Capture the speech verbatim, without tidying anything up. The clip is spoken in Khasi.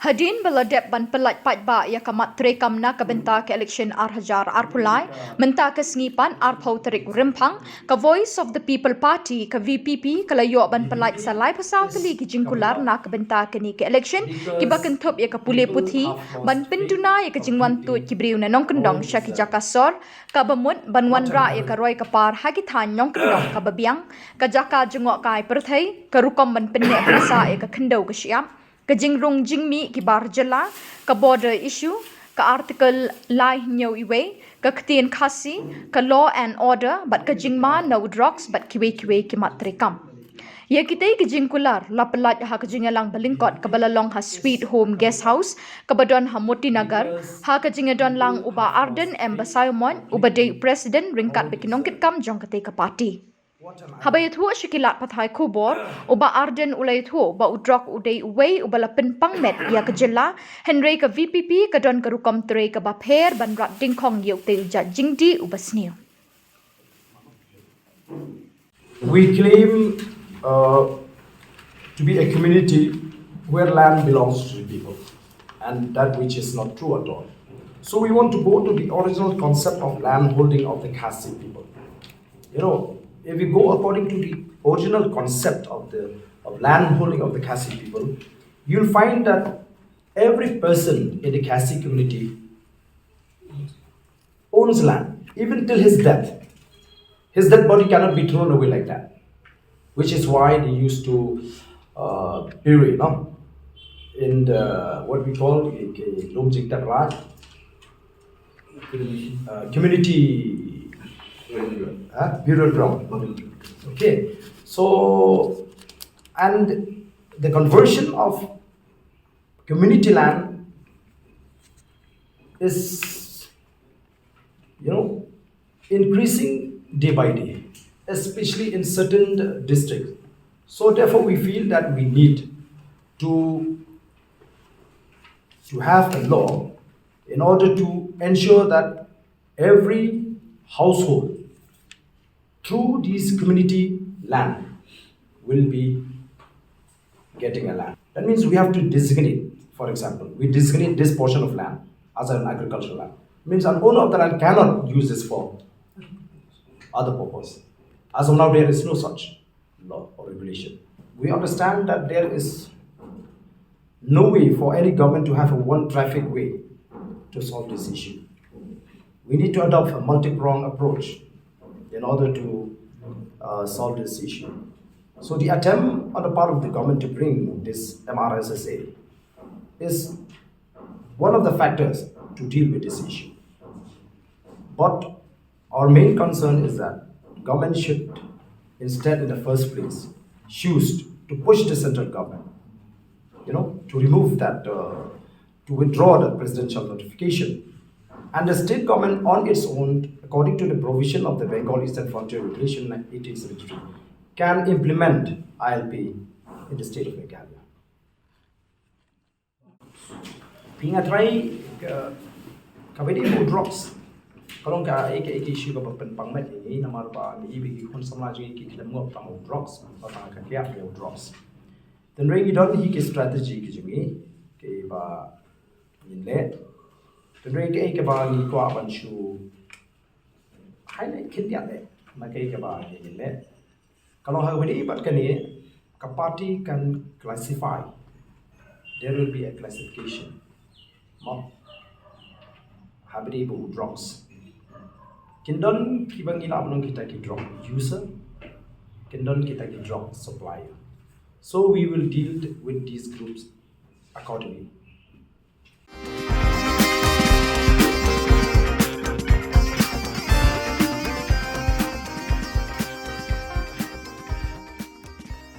Hadien ba la dep ban pyllait paidbah ïa ka mat treikam na ka bynta ka election ar hajar arphew lai, mynta ka sngi pat arphew tarik Rymphang, ka Voice of the People Party, ka V P P, ka la ïoh ban pyllait sa laiphew saw tylli ki jingkular na ka bynta kane ka election, kiba kynthup ïa ka pule puthi, ban pynduna ïa ka jingwan tuid ki briew na nongkyndong sha ki jaka sor, kaba mut ban wanrah ïa ka roi ka par ha ki thaiñ nongkyndong kaba biang, ka jaka jngohkai pyrthei, ka rukom ban pynneh pynsah ïa ka khyndew ka shyiap, ka jingrung jingmih ki bar jylla, ka border issue, ka Article lai hynñiew uwei, ka ktien Khasi, ka law and order, bad ka jingma na u drugs bad kiwei kiwei ki mat treikam. Ïa kitei ki jingkular la pyllait ha ka jingïalang ba lyngkot kaba la long ha Sweet Home Guest House, kaba don ha Motinagar, ha ka jingïadon lang u Bah Ardent M Basaiawmoit, uba dei u President ryngkat bad ki nongkitkam jong katei ka party. Haba ïathuh sha ki lad pathai khubor, u Bah Ardent u la ïathuh ba u drok u dei uwei uba la pynpang met ïa ka jylla, hynrei ka V P P ka don ka rukom trei kaba pher ban rat dyngkhong ïa utei u jait jingdih uba sniew. We claim uh, to be a community where land belongs to the people, and that which is not true at all. So we want to go to the original concept of land holding of the Khasi people. You know, if we go according to the original concept of the of land holding of the Khasi people, you'll find that every person in the Khasi community owns land, even till his death. His dead body cannot be thrown away like that, which is why they used to uh, bury, no? In the, what we call, uh, community uh, burial ground. Okay, so, and the conversion of community land is, you know, increasing day by day, especially in certain districts. So therefore, we feel that we need to to have a law in order to ensure that every household through these community land will be getting a land. That means we have to designate, for example, we designate this portion of land as an agricultural land. Means an owner of the land cannot use this for other purpose. As of now, there is no such law or regulation. We understand that there is no way for any government to have a one traffic way to solve this issue. We need to adopt a multi-pronged approach in order to uh, solve this issue. So the attempt on the part of the government to bring this M R S S A is one of the factors to deal with this issue. But our main concern is that government should instead, in the first place, choose to push the central government, you know, to remove that, uh, to withdraw the presidential notification. And the state government on its own, according to the provision of the Bengal Eastern Frontier Regulation eighteen seventy-three, can implement I L P in the state of Meghalaya. Phi nga trai ka ka bidi mo drugs. Ka long ka eke eke issue ka ba pen pang met ini namar ba mi ibi ki hun samla jing ki khlem ngop tang drugs ba tang ka kiak mo drugs. Ten ring i don hi ki strategy ki jing i ki ba ngin le. Ten ring ke ke ba ngi kwa ban shu hai le kin dia le ma ke ke ba ngin le. Ka long ha kane bad kane ka party kan classify. There will be a classification. Mo ha bidi bu drugs. Kin don ki ba ngi la long kita ki drug user. Kin don kita ki drug supplier. So we will deal with these groups accordingly.